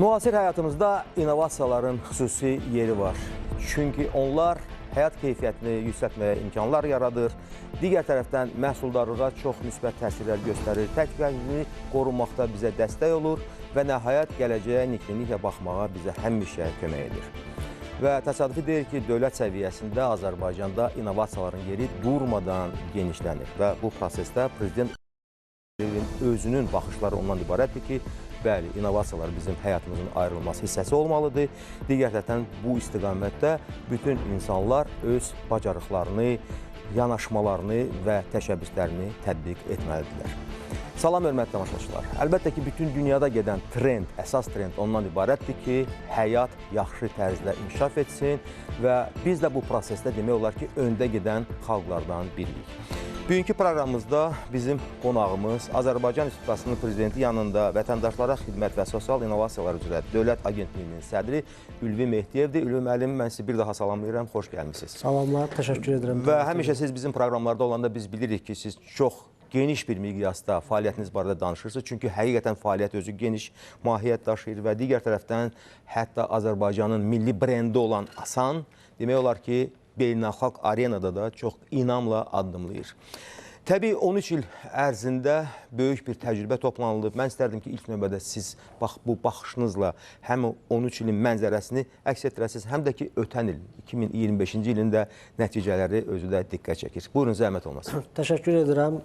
Müasir həyatımızda innovasiyaların xüsusi yeri var. Çünki onlar həyat keyfiyyətini yüksəltməyə imkanlar yaradır. Digər tərəfdən məhsuldarlığa çox müsbət təsirlər göstərir. Təklifini qorunmaqda bizə dəstək olur və nəhayət gələcəyə nikbinliklə baxmağa bizə həmişə kömək edir. Və təsadüfi deyil ki, dövlət səviyyəsində Azərbaycanda innovasiyaların yeri durmadan genişlənir və bu prosesdə Prezident özünün baxışları ondan ibarətdir ki, bəli, innovasiyalar bizim həyatımızın ayrılmaz hissəsi olmalıdır. Digər tərəfdən bu istiqamətdə bütün insanlar öz bacarıqlarını, yanaşmalarını və təşəbbüslərini tətbiq etməlidirlər. Salam hörmətli tamaşaçılar. Əlbəttə ki, bütün dünyada gedən trend, əsas trend ondan ibarətdir ki, həyat yaxşı tərzdə inkişaf etsin və biz də bu prosesdə demək olar ki, öndə gedən xalqlardan biriyik. Bugünkü proqramımızda bizim qonağımız Azərbaycan Respublikasının Prezidenti yanında vətəndaşlara xidmət və sosial innovasiyalar üzrə Dövlət Agentliyinin sədri Ülvi Mehdiyevdir. Ülvi müəllim, mən sizi bir daha salamlayıram, xoş gəlmisiniz. Salamlar, təşəkkür edirəm. Və həmişə siz bizim proqramlarda olanda biz bilirik ki, siz çox geniş bir miqyasda fəaliyyətiniz barədə danışırsınız. Çünki həqiqətən fəaliyyət özü geniş mahiyyət daşıyır və digər tərəfdən hətta Azərbaycanın milli brendi olan ASAN demək olar ki, beynəlxalq arenada da çox inamla addımlayır. Təbii 13 il ərzində böyük bir təcrübə toplanılıb. Mən istərdim ki, ilk növbədə siz bax bu baxışınızla həm 13 ilin mənzərəsini əks etdirəsiniz, həm də ki, ötən il, 2025-ci ilin də nəticələri özü də diqqət çəkir. Buyurun, zəhmət olmasın. Təşəkkür edirəm.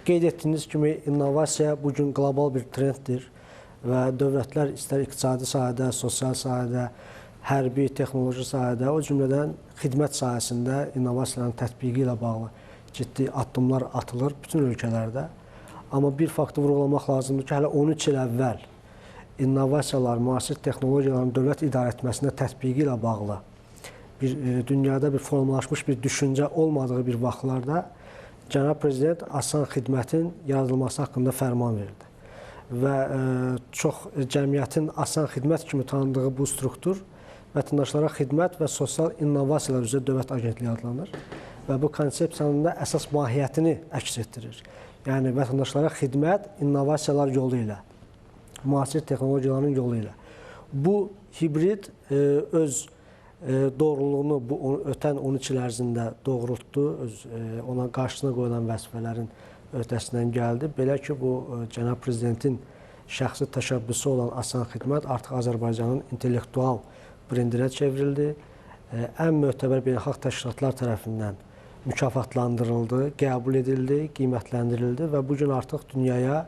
Qeyd etdiyiniz kimi, innovasiya bugün qlobal bir trenddir və dövlətlər istər iqtisadi sahədə, sosial sahədə, hərbi, texnoloji sahədə, o cümlədən xidmət sahəsində innovasiyaların tətbiqi ilə bağlı ciddi addımlar atılır bütün ölkələrdə. Amma bir faktı vurğulamaq lazımdır ki, hələ 13 il əvvəl innovasiyalar, müasir texnologiyaların dövlət idarə etməsində tətbiqi ilə bağlı bir dünyada bir formalaşmış bir düşüncə olmadığı bir vaxtlarda Cənab Prezident ASAN xidmətin yaradılması haqqında fərman verdi. Və çox cəmiyyətin ASAN xidmət kimi tanıdığı bu struktur vətəndaşlara xidmət və sosial innovasiyalar üzrə Dövlət Agentliyi adlanır və bu konsepsiyanın da əsas mahiyyətini əks etdirir. Yəni, vətəndaşlara xidmət innovasiyalar yolu ilə, müasir texnologiyaların yolu ilə. Bu hibrid öz doğruluğunu bu ötən 13 il ərzində doğrultdu, öz ona qarşısına qoyulan vəzifələrin öhdəsindən gəldi. Belə ki, bu Cənab Prezidentin şəxsi təşəbbüsü olan ASAN xidmət artıq Azərbaycanın intellektual brendinə çevrildi. Ən mötəbər beynəlxalq təşkilatlar tərəfindən mükafatlandırıldı, qəbul edildi, qiymətləndirildi və bugün artıq dünyaya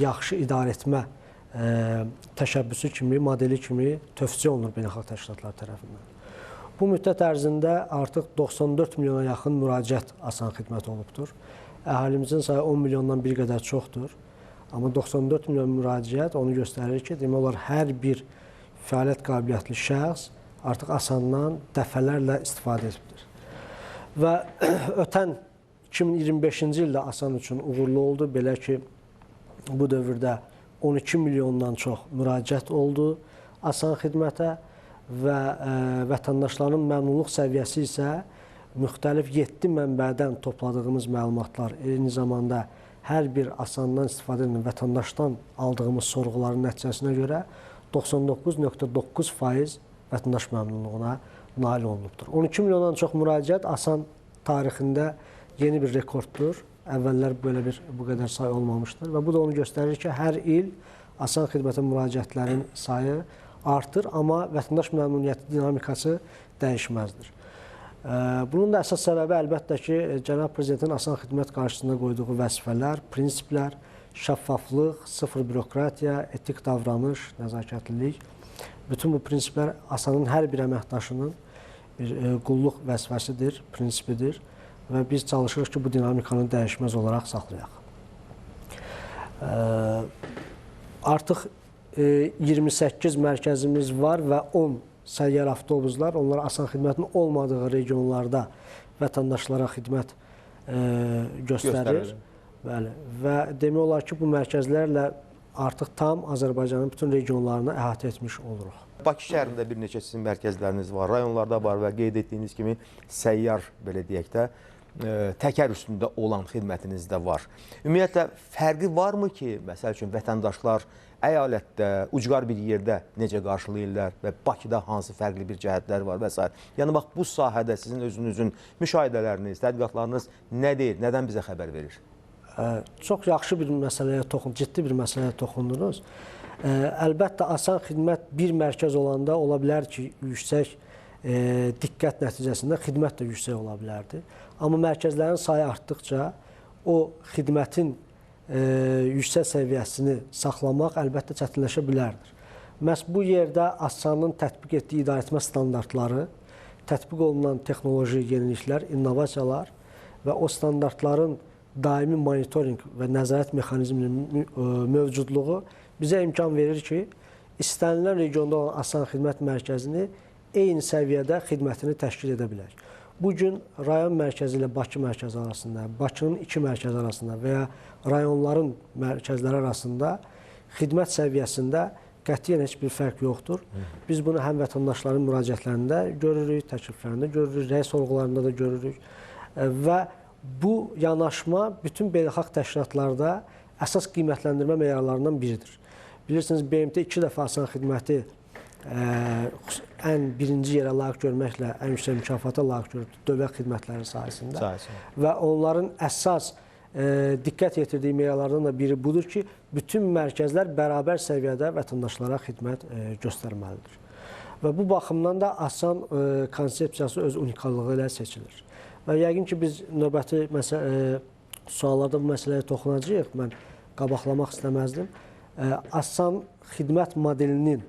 yaxşı idarə etmə təşəbbüsü kimi, modeli kimi tövsiyə olunur beynəlxalq təşkilatlar tərəfindən. Bu müddət ərzində artıq 94 milyona yaxın müraciət ASAN xidməti olubdur. Əhalimizin sayı 10 milyondan bir qədər çoxdur. Amma 94 milyon müraciət onu göstərir ki, demək olar hər bir fəaliyyət qabiliyyətli şəxs artıq ASAN-dan dəfələrlə istifadə edibdir. Və ötən 2025-ci ildə ASAN üçün uğurlu oldu. Belə ki, bu dövrdə 12 milyondan çox müraciət oldu ASAN xidmətə və vətəndaşların məmnunluq səviyyəsi isə müxtəlif 7 mənbədən topladığımız məlumatlar, eyni zamanda hər bir ASAN-dan istifadə edən vətəndaşdan aldığımız sorğuların nəticəsinə görə 99,9% vətəndaş məmnunluğuna nail olunubdur. 12 milyondan çox müraciət ASAN tarixində yeni bir rekorddur. Əvvəllər belə bir bu qədər say olmamışdır və bu da onu göstərir ki, hər il ASAN xidmətə müraciətlərin sayı artır, amma vətəndaş məmnuniyyəti dinamikası dəyişməzdir. Bunun da əsas səbəbi əlbəttə ki, Cənab Prezidentin ASAN xidmət qarşısında qoyduğu vəzifələr, prinsiplər, şəffaflıq, sıfır bürokratiya, etik davranış, nəzakətlilik. Bütün bu prinsiplər ASAN-ın hər bir əməkdaşının bir qulluq vəzifəsidir, prinsipidir və biz çalışırıq ki, bu dinamikanı dəyişməz olaraq saxlayaq. Artıq 28 mərkəzimiz var və 10 səyyar avtobuslar, onlar ASAN xidmətinin olmadığı regionlarda vətəndaşlara xidmət göstərir. Bəli, və demək olar ki, bu mərkəzlərlə artıq tam Azərbaycanın bütün regionlarını əhatə etmiş oluruq. Bakı şəhərində bir neçə sizin mərkəzləriniz var, rayonlarda var və qeyd etdiyiniz kimi səyyar, belə deyək də, təkər üstündə olan xidmətiniz də var. Ümumiyyətlə, fərqi varmı ki, məsəl üçün, vətəndaşlar əyalətdə, ucqar bir yerdə necə qarşılayırlar və Bakıda hansı fərqli bir cəhətlər var və s. Yəni bax, bu sahədə sizin özünüzün müşahidələriniz, tədqiqatlarınız nə deyir, nədən bizə xəbər verir? Çox yaxşı bir məsələyə toxundunuz, ciddi bir məsələyə toxundunuz. Əlbəttə, asan xidmət bir mərkəz olanda ola bilər ki, yüksək diqqət nəticəsində xidmət də yüksək ola bilərdi. Amma mərkəzlərin sayı artdıqca o xidmətin yüksək səviyyəsini saxlamaq əlbəttə çətinləşə bilərdir. Məhz bu yerdə Asanın tətbiq etdiyi idarəetmə standartları, tətbiq olunan texnoloji yeniliklər, innovasiyalar və o standartların daimi monitorinq və nəzarət mexanizminin mövcudluğu bizə imkan verir ki, istənilən regionda olan asan xidmət mərkəzini eyni səviyyədə xidmətini təşkil edə bilər. Bugün rayon mərkəzi ilə Bakı mərkəzi arasında, Bakının iki mərkəzi arasında və ya rayonların mərkəzləri arasında xidmət səviyyəsində qətiyyən heç bir fərq yoxdur. Biz bunu həm vətəndaşların müraciətlərində görürük, təkliflərində görürük, rəy sorğularında da görürük və bu yanaşma bütün beynəlxalq təşkilatlarda əsas qiymətləndirmə meyarlarından biridir. Bilirsiniz, BMT 2 dəfə asan xidməti ən birinci yerə layiq görməklə, ən yüksək mükafata layiq görübdür dövlət xidmətləri sahəsində. Və onların əsas diqqət yetirdiyi meyarlardan da biri budur ki, bütün mərkəzlər bərabər səviyyədə vətəndaşlara xidmət göstərməlidir. Və bu baxımdan da asan konsepsiyası öz unikallığı ilə seçilir. Və yəqin ki, biz növbəti suallarda bu məsələyə toxunacağıq. Mən qabaqlamaq istəməzdim. Asan xidmət modelinin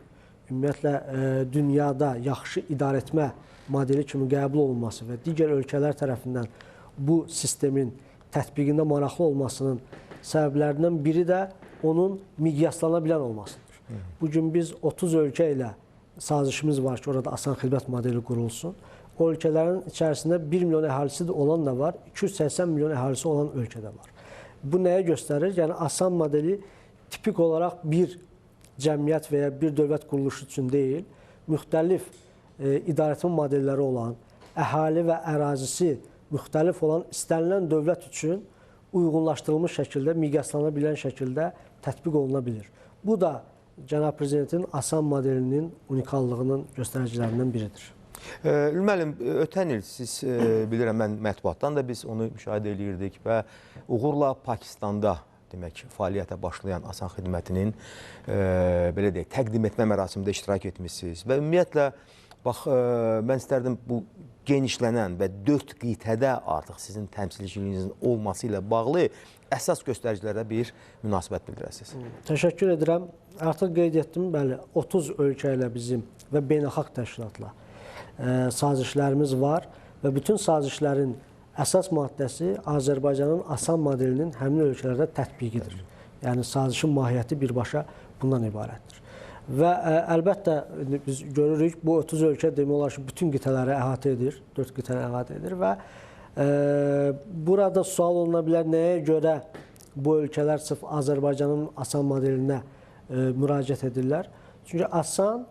ümumiyyətlə dünyada yaxşı idarəetmə modeli kimi qəbul olunması və digər ölkələr tərəfindən bu sistemin tətbiqində maraqlı olmasının səbəblərindən biri də onun miqyaslana bilən olmasıdır. Bugün biz 30 ölkə ilə sazişimiz var ki, orada asan xidmət modeli qurulsun. O ölkələrin içərisində 1 milyon əhalisi olan da var, 280 milyon əhalisi olan ölkə də var. Bu nəyə göstərir? Yəni, asan modeli tipik olaraq bir cəmiyyət və ya bir dövlət quruluşu üçün deyil, müxtəlif idarəetmə modelləri olan, əhali və ərazisi müxtəlif olan istənilən dövlət üçün uyğunlaşdırılmış şəkildə, miqyaslana bilən şəkildə tətbiq oluna bilir. Bu da Cənab Prezidentin asan modelinin unikallığının göstəricilərindən biridir. Ülvi müəllim, ötən il siz, bilirəm, mən mətbuatdan da biz onu müşahidə eləyirdik və uğurla Pakistanda demək, fəaliyyətə başlayan asan xidmətinin belə deyək, təqdim etmə mərasimində iştirak etmişsiniz və ümumiyyətlə, bax, mən istərdim bu genişlənən və 4 qitədə artıq sizin təmsilçiliyinizin olması ilə bağlı əsas göstəricilərə bir münasibət bildirəsiniz. Təşəkkür edirəm. Artıq qeyd etdim, bəli, 30 ölkə ilə bizim və beynəlxalq təşkilatla sazişlərimiz var və bütün sazişlərin əsas maddəsi Azərbaycanın asan modelinin həmin ölkələrdə tətbiqidir. Yəni, sazişin mahiyyəti birbaşa bundan ibarətdir. Və əlbəttə biz görürük, bu 30 ölkə demək olar ki, bütün qitələri əhatə edir, 4 qitəni əhatə edir və burada sual oluna bilər, nəyə görə bu ölkələr sırf Azərbaycanın asan modelinə müraciət edirlər? Çünki asan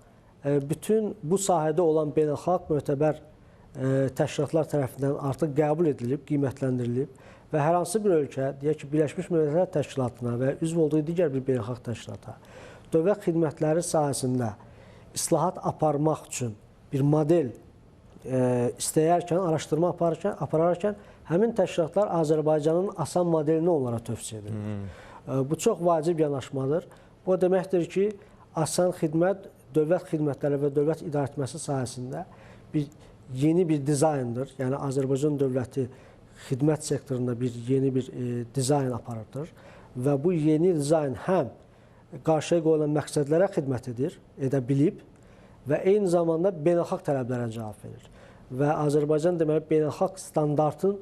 bütün bu sahədə olan beynəlxalq mötəbər təşkilatlar tərəfindən artıq qəbul edilib, qiymətləndirilib və hər hansı bir ölkə, deyək ki, Birləşmiş Millətlər Təşkilatına və üzv olduğu digər bir beynəlxalq təşkilata dövlət xidmətləri sahəsində islahat aparmaq üçün bir model istəyərkən, araşdırma apararkən həmin təşkilatlar Azərbaycanın asan modelini onlara tövsiyə edir. Bu çox vacib yanaşmadır. Bu deməkdir ki, asan xidmət dövlət xidmətləri və dövlət idarəetməsi sahəsində bir yeni bir dizayndır. Yəni, Azərbaycan dövləti xidmət sektorunda bir yeni bir dizayn aparırdır və bu yeni dizayn həm qarşıya qoyulan məqsədlərə xidmət edir, edə bilib və eyni zamanda beynəlxalq tələblərə cavab verir. Və Azərbaycan deməli, beynəlxalq standartın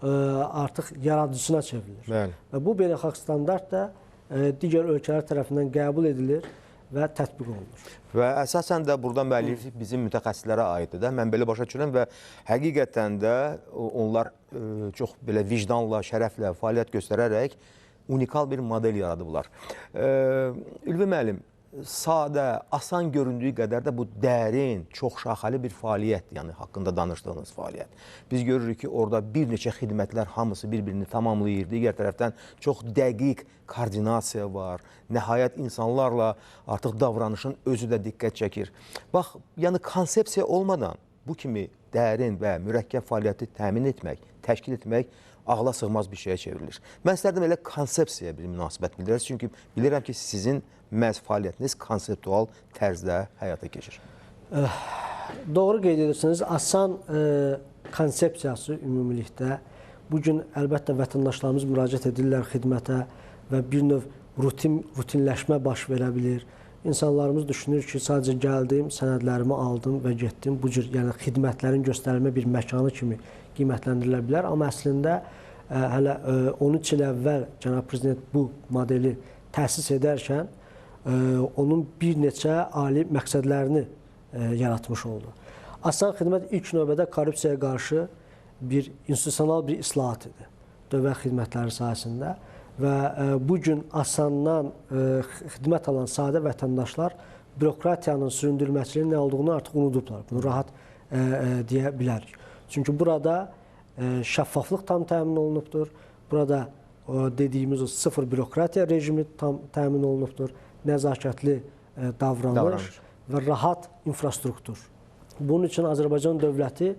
artıq yaradıcısına çevrilir. Bəli. Və bu beynəlxalq standart da digər ölkələr tərəfindən qəbul edilir və tətbiq olunur. Və əsasən də burada müəlliflik bizim mütəxəssislərə aiddir də. Mən belə başa düşürəm və həqiqətən də onlar çox belə vicdanla, şərəflə fəaliyyət göstərərək unikal bir model yaradıblar. Ülvi müəllim, sadə, asan göründüyü qədər də bu dərin, çox şaxəli bir fəaliyyətdir, yəni haqqında danışdığınız fəaliyyət. Biz görürük ki, orada bir neçə xidmətlər hamısı bir-birini tamamlayır. Digər tərəfdən çox dəqiq koordinasiya var. Nəhayət insanlarla artıq davranışın özü də diqqət çəkir. Bax, yəni konsepsiya olmadan bu kimi dərin və mürəkkəb fəaliyyəti təmin etmək, təşkil etmək ağla sığmaz bir şeyə çevrilir. Mən istərdim elə konsepsiyaya bir münasibət bildirəsiniz. Çünki bilirəm ki, sizin məhz fəaliyyətiniz konseptual tərzdə həyata keçir. Doğru qeyd edirsiniz. Asan konsepsiyası ümumilikdə bugün əlbəttə vətəndaşlarımız müraciət edirlər xidmətə və bir növ rutinləşmə baş verə bilir. İnsanlarımız düşünür ki, sadəcə gəldim, sənədlərimi aldım və getdim. Bu cür, yəni xidmətlərin göstərilmə bir məkanı kimi qiymətləndirilə bilər. Amma əslində hələ 13 il əvvəl Cənab Prezident bu modeli təsis edərkən onun bir neçə ali məqsədlərini yaratmış oldu. Asan xidmət ilk növbədə korrupsiyaya qarşı bir institusional bir islahat idi dövlət xidmətləri sahəsində. Və bugün asandan xidmət alan sadə vətəndaşlar bürokratiyanın süründürməçiliğinin nə olduğunu artıq unudublar. Bunu rahat deyə bilərik. Çünki burada şəffaflıq tam təmin olunubdur. Burada dediyimiz o sıfır bürokratiya rejimi tam təmin olunubdur. Nəzakətli davranış və rahat infrastruktur. Bunun üçün Azərbaycan dövləti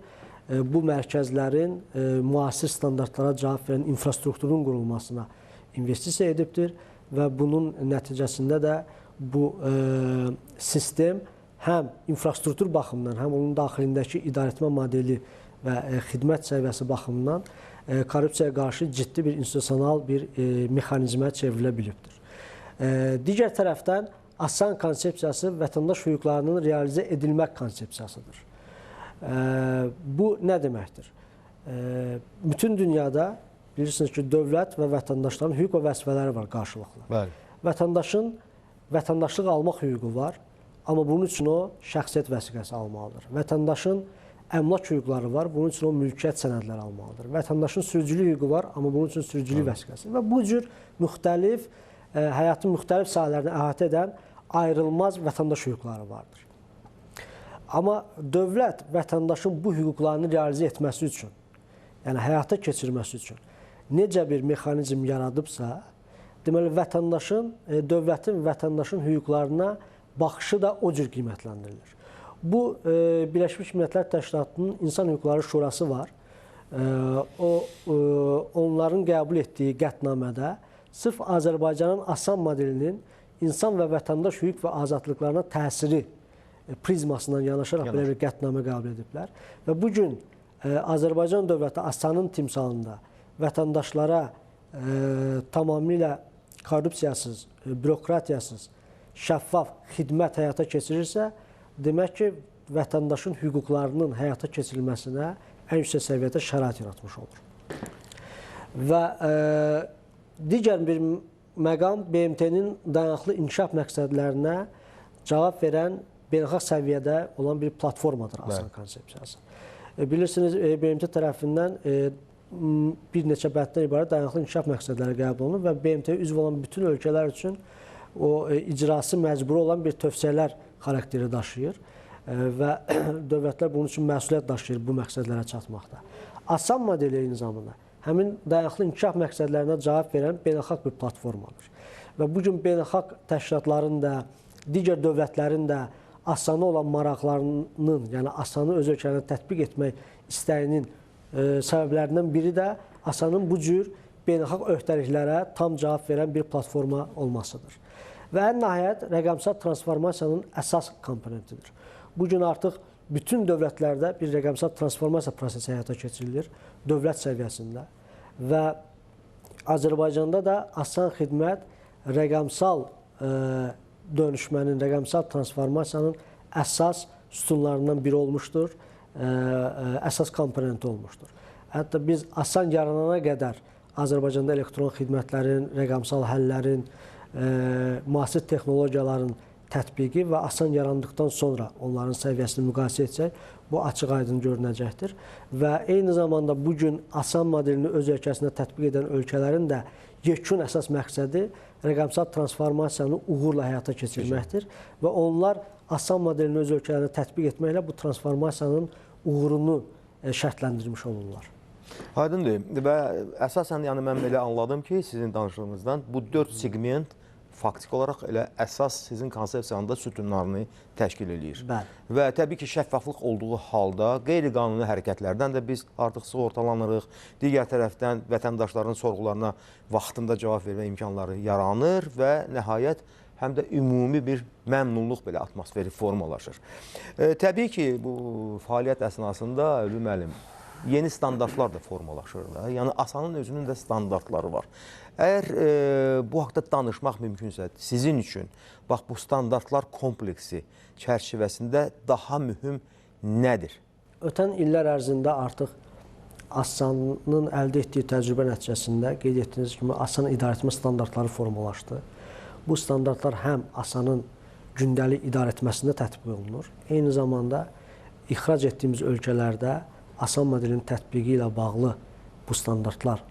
bu mərkəzlərin müasir standartlara cavab verən infrastrukturun qurulmasına investisiya edibdir və bunun nəticəsində də bu sistem həm infrastruktur baxımından, həm onun daxilindəki idarəetmə modeli və xidmət səviyyəsi baxımından korrupsiyaya qarşı ciddi bir institusional bir mexanizmə çevrilə bilibdir. Digər tərəfdən asan konsepsiyası vətəndaş hüquqlarının realizə edilmək konsepsiyasıdır. Bu nə deməkdir? Bütün dünyada bilirsiniz ki, dövlət və vətəndaşların hüquq və vəzifələri var qarşılıqlı. Bəli. Vətəndaşın vətəndaşlıq almaq hüququ var, amma bunun üçün o şəxsiyyət vəsiqəsi almalıdır. Vətəndaşın əmlak hüquqları var, bunun üçün o mülkiyyət sənədləri almalıdır. Vətəndaşın sürücülük hüququ var, amma bunun üçün sürücülük vəsiqəsi. Və bu cür müxtəlif, həyatın müxtəlif sahələrini əhatə edən ayrılmaz vətəndaş hüquqları vardır. Amma dövlət vətəndaşın bu hüquqlarını realizə etməsi üçün, yəni həyata keçirməsi üçün necə bir mexanizm yaradıbsa, deməli, vətəndaşın, dövlətin vətəndaşın hüquqlarına baxışı da o cür qiymətləndirilir. Bu, Birləşmiş Millətlər Təşkilatının İnsan Hüquqları Şurası var. Onların qəbul etdiyi qətnamədə sırf Azərbaycanın asan modelinin insan və vətəndaş hüquq və azadlıqlarına təsiri prizmasından yanaşaraq belə bir qətnamə qəbul ediblər. Və bugün Azərbaycan dövləti asanın timsalında vətəndaşlara tamamilə korrupsiyasız, bürokratiyasız, şəffaf xidmət həyata keçirirsə, demək ki, vətəndaşın hüquqlarının həyata keçirilməsinə ən yüksək səviyyədə şərait yaratmış olur. Və digər bir məqam BMT-nin dayanıqlı inkişaf məqsədlərinə cavab verən beynəlxalq səviyyədə olan bir platformadır asan konsepsiyası. Bilirsiniz, BMT tərəfindən bir neçə bənddən ibarət dayanıqlı inkişaf məqsədləri qəbul olunur və BMT-yə üzv olan bütün ölkələr üçün o icrası məcburi olan bir tövsiyələr xarakteri daşıyır və dövlətlər bunun üçün məsuliyyət daşıyır bu məqsədlərə çatmaqda. Asan modeli eyni zamanda həmin dayanıqlı inkişaf məqsədlərinə cavab verən beynəlxalq bir platformadır. Və bugün beynəlxalq təşkilatların da, digər dövlətlərin də asana olan maraqlarının, yəni asanı öz ölkələrində tətbiq etmək istəyinin səbəblərindən biri də asanın bu cür beynəlxalq öhdəliklərə tam cavab verən bir platforma olmasıdır. Və ən nəhayət rəqəmsal transformasiyanın əsas komponentidir. Bugün artıq bütün dövlətlərdə bir rəqəmsal transformasiya prosesi həyata keçirilir dövlət səviyyəsində və Azərbaycanda da asan xidmət rəqəmsal dönüşmənin, rəqəmsal transformasiyanın əsas sütunlarından biri olmuşdur, əsas komponenti olmuşdur. Hətta biz asan yaranana qədər Azərbaycanda elektron xidmətlərin, rəqəmsal həllərin, müasir texnologiyaların tətbiqi və asan yarandıqdan sonra onların səviyyəsini müqayisə etsək, bu açıq-aydın görünəcəkdir. Və eyni zamanda bugün asan modelini öz ölkəsində tətbiq edən ölkələrin də yekun əsas məqsədi rəqəmsal transformasiyanı uğurla həyata keçirməkdir və onlar ASAN modelini öz ölkələrində tətbiq etməklə bu transformasiyanın uğurunu şərtləndirmiş olurlar. Aydındır və əsasən yəni mən belə anladım ki, sizin danışığınızdan bu 4 segment faktiki olaraq elə əsas sizin konsepsiyanın da sütunlarını təşkil eləyir. Bəli. Və təbii ki, şəffaflıq olduğu halda qeyri-qanuni hərəkətlərdən də biz artıq sığortalanırıq. Digər tərəfdən vətəndaşların sorğularına vaxtında cavab vermə imkanları yaranır və nəhayət həm də ümumi bir məmnunluq belə atmosferi formalaşır. Təbii ki, bu fəaliyyət əsnasında Ülvi müəllim, yeni standartlar da formalaşır da. Yəni ASAN-ın özünün də standartları var. Əgər bu haqda danışmaq mümkünsə, sizin üçün bax bu standartlar kompleksi çərçivəsində daha mühüm nədir? Ötən illər ərzində artıq ASAN-ın əldə etdiyi təcrübə nəticəsində qeyd etdiyiniz kimi ASAN idarəetmə standartları formalaşdı. Bu standartlar həm ASAN-ın gündəlik idarəetməsində tətbiq olunur, eyni zamanda ixrac etdiyimiz ölkələrdə ASAN modelinin tətbiqi ilə bağlı bu standartlar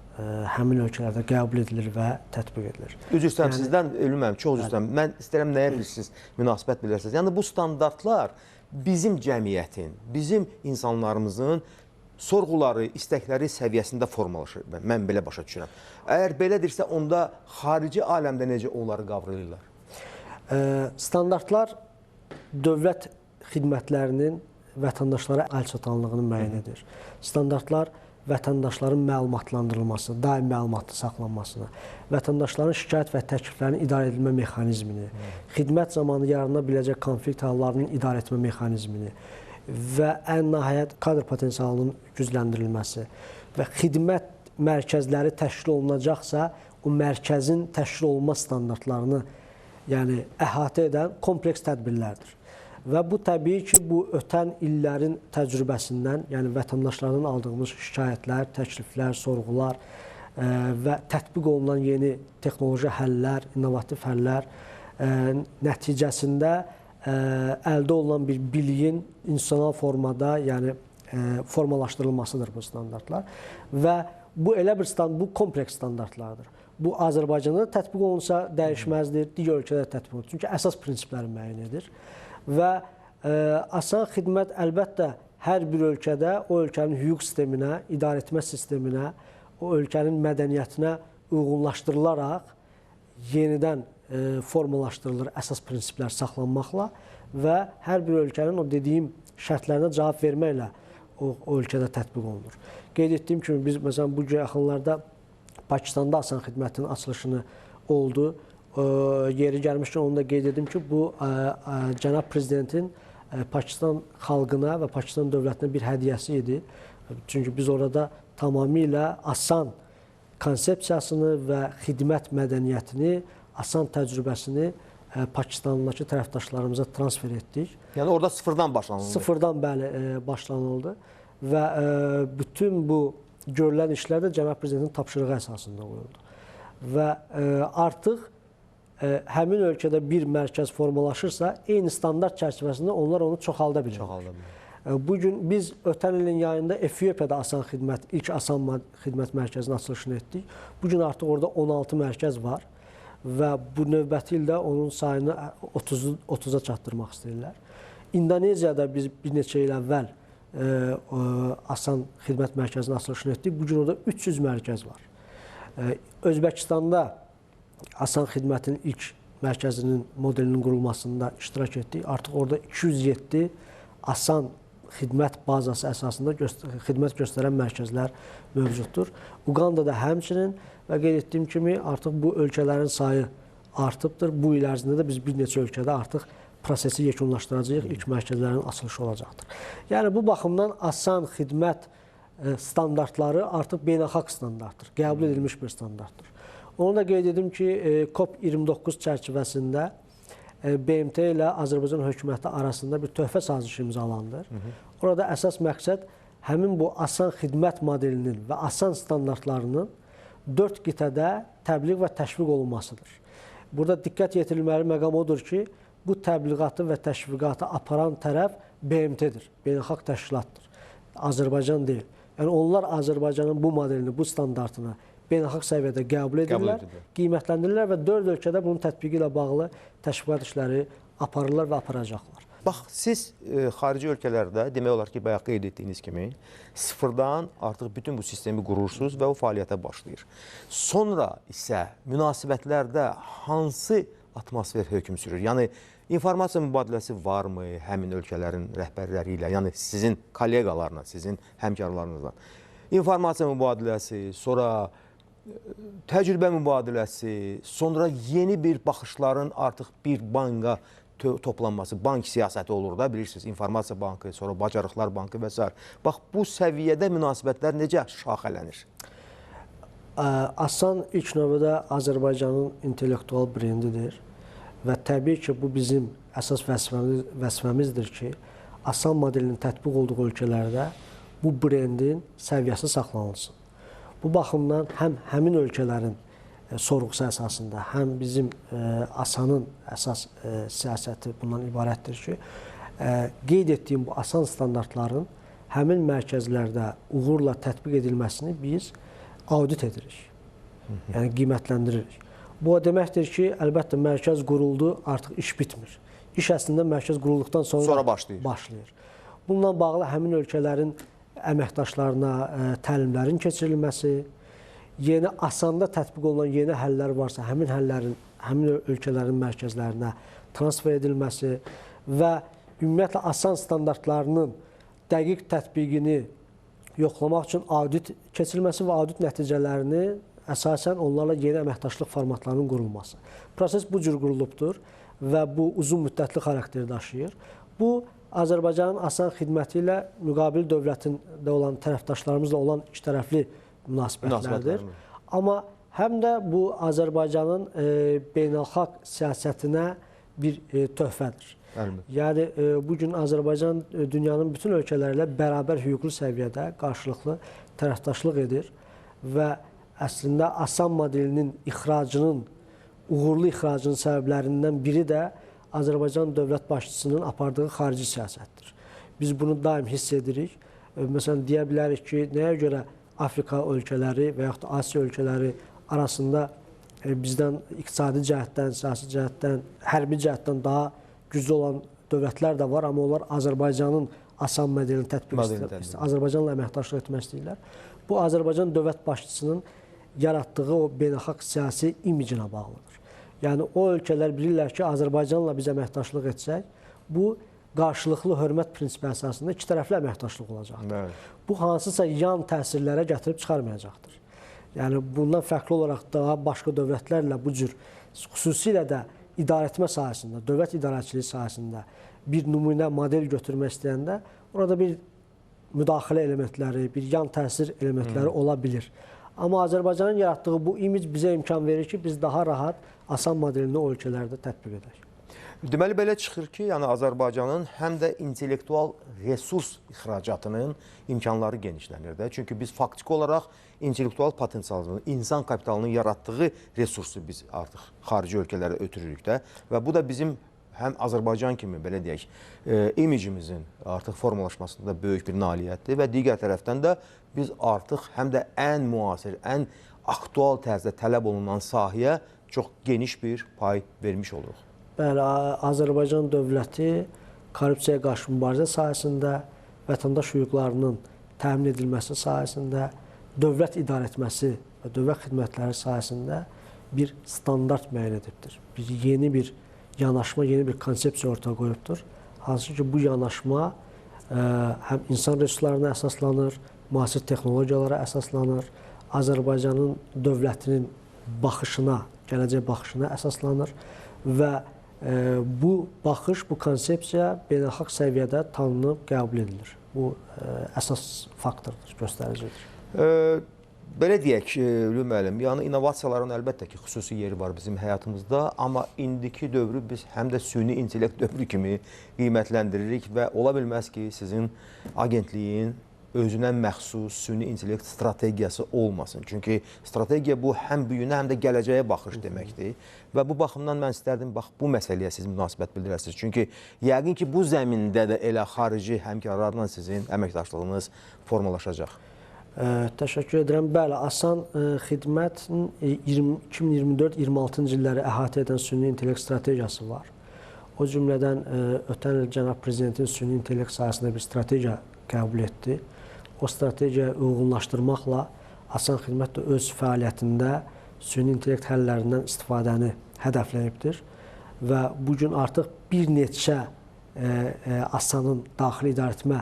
həmin ölkələrdə qəbul edilir və tətbiq edilir. Üzr istəyirəm sizdən, Ülvi müəllim, çox üzr istəyirəm. Mən istəyirəm nəyə bilirsiniz, münasibət bilirsiniz. Yəni bu standartlar bizim cəmiyyətin, bizim insanlarımızın sorğuları, istəkləri səviyyəsində formalaşır. Mən belə başa düşürəm. Əgər belədirsə, onda xarici aləmdə necə onları qavrayırlar? Standartlar dövlət xidmətlərinin vətəndaşlara əlçatanlığını müəyyən edir. Standartlar vətəndaşların məlumatlandırılmasını, daim məlumatlı saxlanmasını, vətəndaşların şikayət və təkliflərinin idarə edilmə mexanizmini, xidmət zamanı yarana biləcək konflikt hallarının idarə etmə mexanizmini və ən nəhayət kadr potensialının gücləndirilməsi və xidmət mərkəzləri təşkil olunacaqsa, o mərkəzin təşkil olunma standartlarını, yəni əhatə edən kompleks tədbirlərdir. Və bu təbii ki, bu ötən illərin təcrübəsindən, yəni vətəndaşlardan aldığımız şikayətlər, təkliflər, sorğular və tətbiq olunan yeni texnoloji həllər, innovativ həllər nəticəsində əldə olunan bir biliyin institusional formada, yəni formalaşdırılmasıdır bu standartlar. Və bu elə bir bu kompleks standartlardır. Bu Azərbaycanda da tətbiq olunsa dəyişməzdir, digər ölkədə də tətbiq olunur. Çünki əsas prinsipləri müəyyən edir. Və asan xidmət əlbəttə hər bir ölkədə o ölkənin hüquq sisteminə, idarəetmə sisteminə, o ölkənin mədəniyyətinə uyğunlaşdırılaraq yenidən formalaşdırılır əsas prinsiplər saxlanmaqla və hər bir ölkənin o dediyim şərtlərinə cavab verməklə o ölkədə tətbiq olunur. Qeyd etdiyim kimi biz məsələn bu yaxınlarda Pakistanda asan xidmətinin açılışını oldu. Yeri gəlmişkən onu da qeyd edim ki, bu cənab prezidentin Pakistan xalqına və Pakistan dövlətinə bir hədiyyəsi idi. Çünki biz orada tamamilə asan konsepsiyasını və xidmət mədəniyyətini, asan təcrübəsini Pakistandakı tərəfdaşlarımıza transfer etdik. Yəni orada sıfırdan başlanıldı. Sıfırdan bəli başlanıldı və bütün bu görülən işlər də cənab prezidentin tapşırığı əsasında qoyuldu. Və artıq həmin ölkədə bir mərkəz formalaşırsa, eyni standart çərçivəsində onlar onu çoxalda bilirlər. Çoxalda bilirlər. Bugün biz ötən ilin yayında Efiopiyada asan xidmət, ilk asan xidmət mərkəzinin açılışını etdik. Bugün artıq orada 16 mərkəz var və bu növbəti ildə onun sayını 30-a çatdırmaq istəyirlər. İndoneziyada biz bir neçə il əvvəl asan xidmət mərkəzinin açılışını etdik. Bugün orada 300 mərkəz var. Özbəkistanda asan xidmətin ilk mərkəzinin modelinin qurulmasında iştirak etdik. Artıq orada 207 asan xidmət bazası əsasında xidmət göstərən mərkəzlər mövcuddur. Uqandada həmçinin və qeyd etdiyim kimi artıq bu ölkələrin sayı artıbdır. Bu il ərzində də biz bir neçə ölkədə artıq prosesi yekunlaşdıracağıq, ilk mərkəzlərin açılışı olacaqdır. Yəni bu baxımdan asan xidmət standartları artıq beynəlxalq standartdır, qəbul edilmiş bir standartdır. Onu da qeyd edim ki, COP29 çərçivəsində BMT ilə Azərbaycan hökuməti arasında bir töhfə sazişi imzalandı. Orada əsas məqsəd həmin bu asan xidmət modelinin və asan standartlarının 4 qitədə təbliğ və təşviq olunmasıdır. Burada diqqət yetirilməli məqam odur ki, bu təbliğatı və təşviqatı aparan tərəf BMT-dir, beynəlxalq təşkilatdır, Azərbaycan deyil. Yəni onlar Azərbaycanın bu modelini, bu standartını beynəlxalq səviyyədə qəbul edirlər, qiymətləndirirlər və 4 ölkədə bunun tətbiqi ilə bağlı təşviqat işləri aparırlar və aparacaqlar. Bax, siz xarici ölkələrdə demək olar ki, bayaq qeyd etdiyiniz kimi sıfırdan artıq bütün bu sistemi qurursunuz və o fəaliyyətə başlayır. Sonra isə münasibətlərdə hansı atmosfer hökm sürür? Yəni, informasiya mübadiləsi varmı həmin ölkələrin rəhbərləri ilə, yəni sizin kolleqalarla, sizin həmkarlarınızla? İnformasiya mübadiləsi, sonra təcrübə mübadiləsi, sonra yeni bir baxışların artıq bir banka toplanması, bank siyasəti olur da, bilirsiniz, informasiya bankı, sonra bacarıqlar bankı və s. Bax, bu səviyyədə münasibətlər necə şaxələnir? ASAN ilk növbədə Azərbaycanın intellektual brendidir və təbii ki, bu bizim əsas vəzifəmizdir ki, ASAN modelinin tətbiq olduğu ölkələrdə bu brendin səviyyəsi saxlanılsın. Bu baxımdan həm həmin ölkələrin sorğusu əsasında, həm bizim ASAN-ın əsas siyasəti bundan ibarətdir ki, qeyd etdiyim bu ASAN standartların həmin mərkəzlərdə uğurla tətbiq edilməsini biz audit edirik, yəni qiymətləndiririk. Bu o deməkdir ki, əlbəttə mərkəz quruldu, artıq iş bitmir. İş əslində mərkəz qurulduqdan sonra başlayır. Bununla bağlı həmin ölkələrin əməkdaşlarına təlimlərin keçirilməsi, yeni ASAN-da tətbiq olunan yeni həllər varsa, həmin həllərin həmin ölkələrin mərkəzlərinə transfer edilməsi və ümumiyyətlə ASAN standartlarının dəqiq tətbiqini yoxlamaq üçün audit keçirilməsi və audit nəticələrini əsasən onlarla yeni əməkdaşlıq formatlarının qurulması. Proses bu cür qurulubdur və bu uzun müddətli xarakter daşıyır. Bu, Azərbaycanın ASAN xidməti ilə müqabil dövlətində olan tərəfdaşlarımızla olan iki tərəfli münasibətlərdir. Amma həm də bu Azərbaycanın beynəlxalq siyasətinə bir töhfədir. Yəni, bugün Azərbaycan dünyanın bütün ölkələri ilə bərabər hüquqlu səviyyədə qarşılıqlı tərəfdaşlıq edir və əslində ASAN modelinin ixracının, uğurlu ixracının səbəblərindən biri də Azərbaycan dövlət başçısının apardığı xarici siyasətdir. Biz bunu daim hiss edirik. Məsələn, deyə bilərik ki, nəyə görə Afrika ölkələri və yaxud da Asiya ölkələri arasında bizdən iqtisadi cəhətdən, siyasi cəhətdən, hərbi cəhətdən daha güclü olan dövlətlər də var, amma onlar Azərbaycanın ASAN modelini tətbiq istəyirlər, Azərbaycanla əməkdaşlıq etmək istəyirlər. Bu, Azərbaycan dövlət başçısının yaratdığı o beynəlxalq siyasi imicinə bağlıdır. Yəni, o ölkələr bilirlər ki, Azərbaycanla biz əməkdaşlıq etsək, bu qarşılıqlı hörmət prinsipi əsasında iki tərəfli əməkdaşlıq olacaqdır. Evet. Bu, hansısa yan təsirlərə gətirib çıxarmayacaqdır. Yəni, bundan fərqli olaraq daha başqa dövlətlərlə bu cür, xüsusilə də idarəetmə sahəsində, dövlət idarəçiliyi sahəsində bir nümunə, model götürmək istəyəndə orada bir müdaxilə elementləri, bir yan təsir elementləri ola bilir. Amma Azərbaycanın yaratdığı bu imic bizə imkan verir ki, biz daha rahat ASAN modelini o ölkələrdə tətbiq edək. Deməli, belə çıxır ki, yəni Azərbaycanın həm də intellektual resurs ixracatının imkanları genişlənir də. Çünki biz faktiki olaraq intellektual potensialımızın, insan kapitalının yaratdığı resursu biz artıq xarici ölkələrə ötürürük də. Və bu da bizim həm Azərbaycan kimi, belə deyək, imicimizin artıq formalaşmasında böyük bir nailiyyətdir və digər tərəfdən də biz artıq həm də ən müasir, ən aktual tərzdə tələb olunan sahəyə çox geniş bir pay vermiş oluruq. Bəli, Azərbaycan dövləti korrupsiyaya qarşı mübarizə sahəsində, vətəndaş hüquqlarının təmin edilməsi sahəsində, dövlət idarəetməsi və dövlət xidmətləri sahəsində bir standart müəyyən edibdir. Bir yeni bir yanaşma, yeni bir konsepsiya ortaya qoyubdur. Hansı ki, bu yanaşma həm insan resurslarına əsaslanır, müasir texnologiyalara əsaslanır, Azərbaycanın dövlətinin baxışına, gələcək baxışına əsaslanır və bu baxış, bu konsepsiya beynəlxalq səviyyədə tanınıb, qəbul edilir. Bu əsas faktordur, göstəricidir. Belə deyək, Ülvi müəllim, yəni innovasiyaların əlbəttə ki, xüsusi yeri var bizim həyatımızda, amma indiki dövrü biz həm də süni intellekt dövrü kimi qiymətləndiririk və ola bilməz ki, sizin agentliyin özünə məxsus süni intellekt strategiyası olmasın. Çünki strategiya bu həm bu günə, həm də gələcəyə baxış deməkdir. Və bu baxımdan mən istərdim, bax, bu məsələyə siz münasibət bildirəsiniz. Çünki yəqin ki, bu zəmində də elə xarici həmkarlarla sizin əməkdaşlığınız formalaşacaq. Təşəkkür edirəm. Bəli, Asan Xidmətin 2024-26-cı illəri əhatə edən süni intellekt strategiyası var. O cümlədən ötən il cənab prezidentin süni intellekt sahəsində bir strategiya qəbul etdi. O strategiyaya uyğunlaşdırmaqla Asan Xidmət də öz fəaliyyətində süni intellekt həllərindən istifadəni hədəfləyibdir və bugün artıq bir neçə Asanın daxili idarəetmə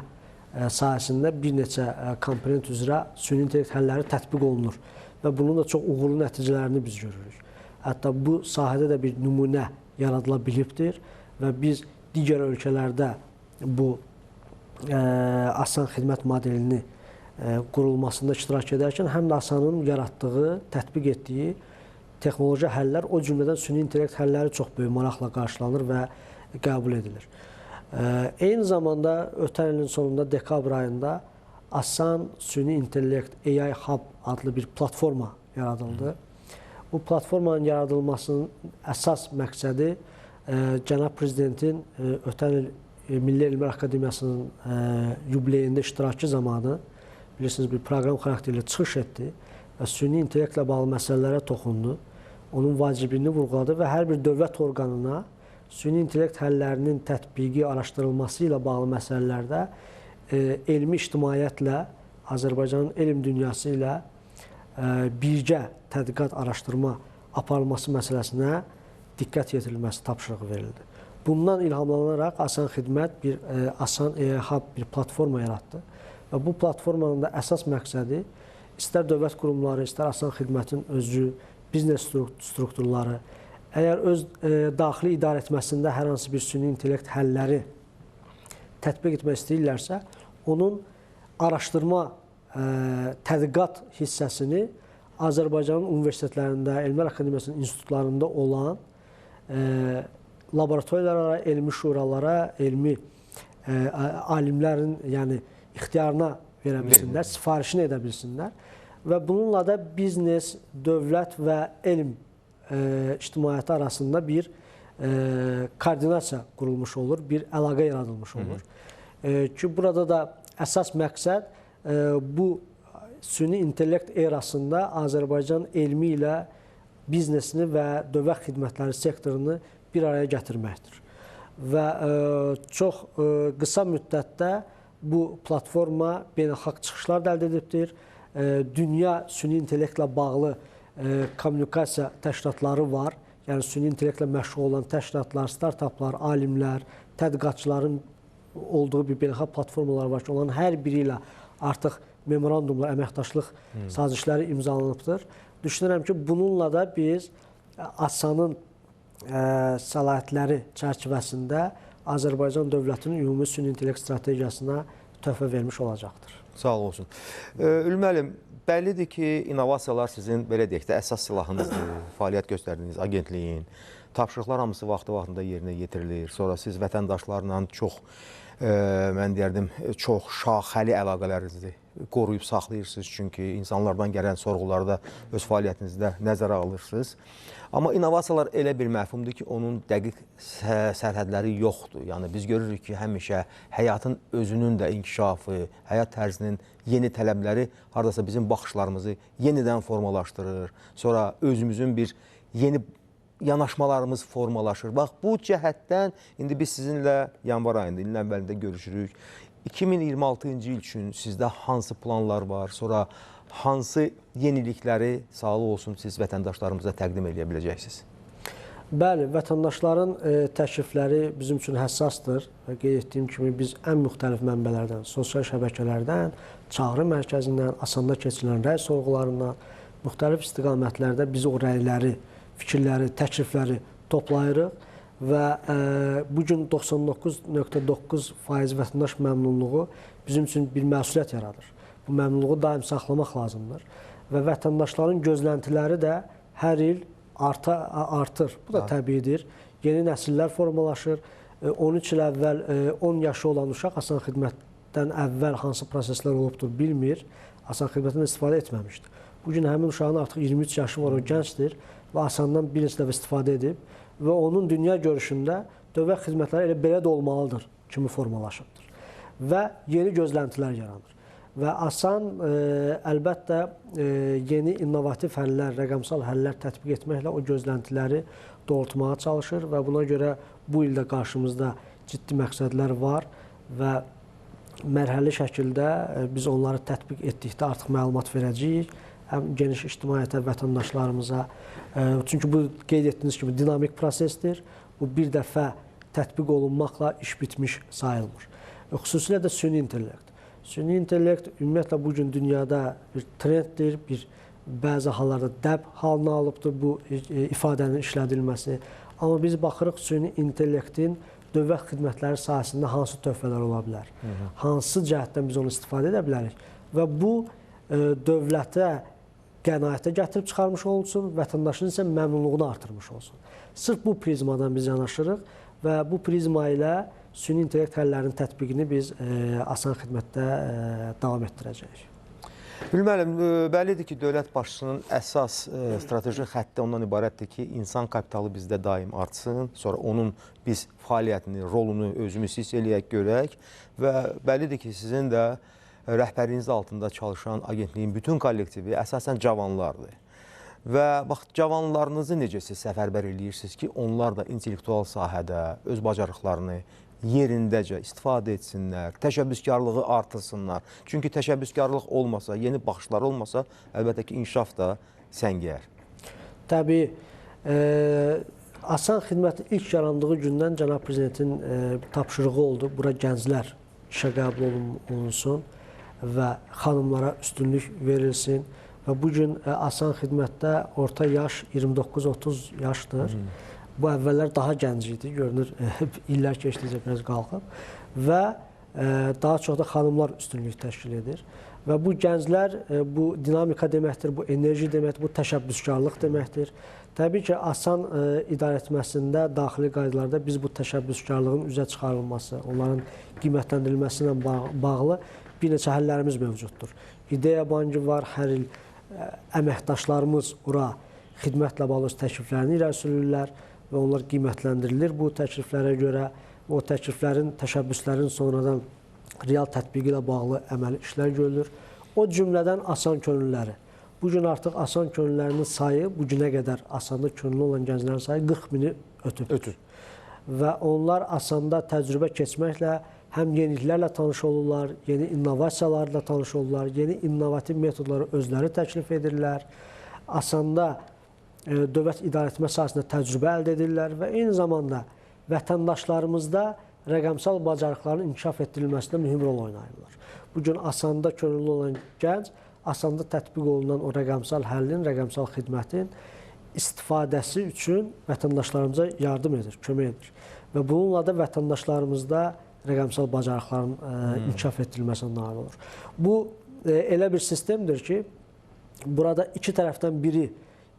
sahəsində bir neçə komponent üzrə süni intellekt həlləri tətbiq olunur və bunun da çox uğurlu nəticələrini biz görürük. Hətta bu sahədə də bir nümunə yaradıla bilibdir və biz digər ölkələrdə bu Asan Xidmət modelini qurulmasında iştirak edərkən həm də Asanın yaratdığı, tətbiq etdiyi texnoloji həllər, o cümlədən süni intellekt həlləri çox böyük maraqla qarşılanır və qəbul edilir. Eyni zamanda ötən ilin sonunda dekabr ayında Asan Süni İntellekt AI Hub adlı bir platforma yaradıldı. Bu platformanın yaradılmasının əsas məqsədi cənab prezidentin ötən il Milli Elmlər Akademiyasının yubileyində iştirakı zamanı bilirsiniz bir proqram xarakterli çıxış etdi və süni intellektlə bağlı məsələlərə toxundu. Onun vacibliyini vurğuladı və hər bir dövlət orqanına süni intellekt həllərinin tətbiqi, araşdırılması ilə bağlı məsələlərdə elmi ictimaiyyətlə, Azərbaycanın elm dünyası ilə birgə tədqiqat, araşdırma aparılması məsələsinə diqqət yetirilməsi tapşırığı verildi. Bundan ilhamlanaraq Asan Xidmət bir Asan AI Hub bir platforma yaratdı və bu platformanın da əsas məqsədi istər dövlət qurumları, istər Asan Xidmətin özü, biznes strukturları, əgər öz daxili idarəetməsində hər hansı bir süni intellekt həlləri tətbiq etmək istəyirlərsə, onun araşdırma, tədqiqat hissəsini Azərbaycanın universitetlərində, Elmlər Akademiyasının institutlarında olan laboratoriyalara, elmi şuralara, elmi alimlərin yəni ixtiyarına verə bilsinlər, sifarişini edə bilsinlər və bununla da biznes, dövlət və elm ictimaiyyəti arasında bir koordinasiya qurulmuş olur, bir əlaqə yaradılmış olur. Ki, burada da əsas məqsəd bu süni intellekt erasında Azərbaycan elmi ilə biznesini və dövlət xidmətləri sektorunu bir araya gətirməkdir. Və çox qısa müddətdə bu platforma beynəlxalq çıxışlar da əldə edibdir. Dünya süni intellektlə bağlı kommunikasiya təşkilatları var. Yəni süni intellektlə məşğul olan təşkilatlar, startaplar, alimlər, tədqiqatçıların olduğu bir beynəlxalq platformalar var ki, onların hər biri ilə artıq memorandumlar, əməkdaşlıq sazişləri imzalanıbdır. Düşünürəm ki, bununla da biz Asanın səlahiyyətləri çərçivəsində Azərbaycan dövlətinin ümumi süni intellekt strategiyasına töhfə vermiş olacaqdır. Sağ olsun. Ülvi müəllim, bəllidir ki, innovasiyalar sizin, belə deyək də, əsas silahınızdır, fəaliyyət göstərdiyiniz agentliyin. Tapşırıqlar hamısı vaxtı-vaxtında yerinə yetirilir. Sonra siz vətəndaşlarla çox, mən deyərdim, çox şaxəli əlaqələrinizi qoruyub saxlayırsınız. Çünki insanlardan gələn sorğuları da öz fəaliyyətinizdə nəzərə alırsınız. Amma innovasiyalar elə bir məfhumdur ki, onun dəqiq sərhədləri yoxdur. Yəni biz görürük ki, həmişə həyatın özünün də inkişafı, həyat tərzinin yeni tələbləri hardasa bizim baxışlarımızı yenidən formalaşdırır. Sonra özümüzün bir yeni yanaşmalarımız formalaşır. Bax, bu cəhətdən indi biz sizinlə yanvar ayında, ilin əvvəlində görüşürük. 2026-cı il üçün sizdə hansı planlar var? Sonra hansı yenilikləri, sağlıq olsun, siz vətəndaşlarımıza təqdim edə biləcəksiniz? Bəli, vətəndaşların təklifləri bizim üçün həssasdır və qeyd etdiyim kimi biz ən müxtəlif mənbələrdən, sosial şəbəkələrdən, çağrı mərkəzindən, Asanda keçirilən rəy sorğularından, müxtəlif istiqamətlərdə biz o rəyləri, fikirləri, təklifləri toplayırıq və bugün 99.9% vətəndaş məmnunluğu bizim üçün bir məsuliyyət yaradır. Bu məmnunluğu daim saxlamaq lazımdır və vətəndaşların gözləntiləri də hər il artır. Bu da təbiidir. Yeni nəsillər formalaşır. 13 il əvvəl 10 yaşı olan uşaq Asan Xidmətdən əvvəl hansı proseslər olubdur bilmir. Asan Xidmətdən istifadə etməmişdir. Bugün həmin uşağın artıq 23 yaşı var, o gəncdir və Asandan bir neçə dəfə istifadə edib və onun dünya görüşündə dövlət xidmətləri elə belə də olmalıdır kimi formalaşıbdır və yeni gözləntilər yaranır. Və Asan əlbəttə yeni innovativ həllər, rəqəmsal həllər tətbiq etməklə o gözləntiləri doğrultmağa çalışır və buna görə bu ildə qarşımızda ciddi məqsədlər var və mərhəli şəkildə biz onları tətbiq etdikdə artıq məlumat verəcəyik həm geniş ictimaiyyətə, vətəndaşlarımıza. Çünki bu qeyd etdiyiniz kimi dinamik prosesdir. Bu bir dəfə tətbiq olunmaqla iş bitmiş sayılmır. Xüsusilə də süni intellekt. Süni intellekt ümumiyyətlə bu gün dünyada bir trenddir, bir bəzi hallarda dəb halını alıbdır bu ifadənin işlədilməsi. Amma biz baxırıq süni intellektin dövlət xidmətləri sahəsində hansı töhfələr ola bilər, hansı cəhətdən biz onu istifadə edə bilərik və bu dövlətə qənaətə gətirib çıxarmış olsun, vətəndaşın isə məmnunluğunu artırmış olsun. Sırf bu prizmadan biz yanaşırıq və bu prizma ilə süni intellekt həllərinin tətbiqini biz Asan Xidmətdə davam etdirəcəyik. Müəllim, bəllidir ki, dövlət başçısının əsas strateji xətti ondan ibarətdir ki, insan kapitalı bizdə daim artsın, sonra onun biz fəaliyyətini, rolunu özümüz hiss eləyək, görək və bəllidir ki, sizin də rəhbərliyiniz altında çalışan agentliyin bütün kollektivi əsasən cavanlardır. Və bax, cavanlarınızı necə siz səfərbər eləyirsiniz ki, onlar da intellektual sahədə öz bacarıqlarını yerindəcə istifadə etsinlər, təşəbbüskarlığı artırsınlar. Çünki təşəbbüskarlıq olmasa, yeni baxışlar olmasa, əlbəttə ki, inkişaf da səngiyər. Təbii, Asan Xidmətin ilk yarandığı gündən Cənab Prezidentin tapşırığı oldu. Bura gənclər işə qəbul olunsun və xanımlara üstünlük verilsin. Və bugün Asan Xidmətdə orta yaş 29-30 yaşdır. Bu əvvəllər daha gənc idi, görünür illər keçdikcə biraz qalxıb və daha çox da xanımlar üstünlük təşkil edir. Və bu gənclər, bu dinamika deməkdir, bu enerji deməkdir, bu təşəbbüskarlıq deməkdir. Təbii ki, Asan idarə etməsində, daxili qaydalarda biz bu təşəbbüskarlığın üzə çıxarılması, onların qiymətləndirilməsi ilə bağlı bir neçə həllərimiz mövcuddur. İdeya bankı var, hər il əməkdaşlarımız ora xidmətlə bağlı öz təkliflərini irəli sürürlər və onlar qiymətləndirilir bu təkliflərə görə. O təkliflərin, təşəbbüslərin sonradan real tətbiqi ilə bağlı əməli işlər görülür. O cümlədən Asan könüllüləri. Bugün artıq Asan könüllülərinin sayı, bu günə qədər Asanda könüllü olan gənclərin sayı 40 mini ötübdür. Və onlar Asanda təcrübə keçməklə həm yeniliklərlə tanış olurlar, yeni innovasiyalarla tanış olurlar, yeni innovativ metodları özləri təklif edirlər. Asanda dövlət idarəetmə sahəsində təcrübə əldə edirlər və eyni zamanda vətəndaşlarımızda rəqəmsal bacarıqların inkişaf etdirilməsində mühüm rol oynayırlar. Bugün Asanda könüllü olan gənc, Asanda tətbiq olunan o rəqəmsal həllin, rəqəmsal xidmətin istifadəsi üçün vətəndaşlarımıza yardım edir, kömək edir. Və bununla da vətəndaşlarımızda rəqəmsal bacarıqların inkişaf etdirilməsinə nail olur. Bu elə bir sistemdir ki, burada iki tərəfdən biri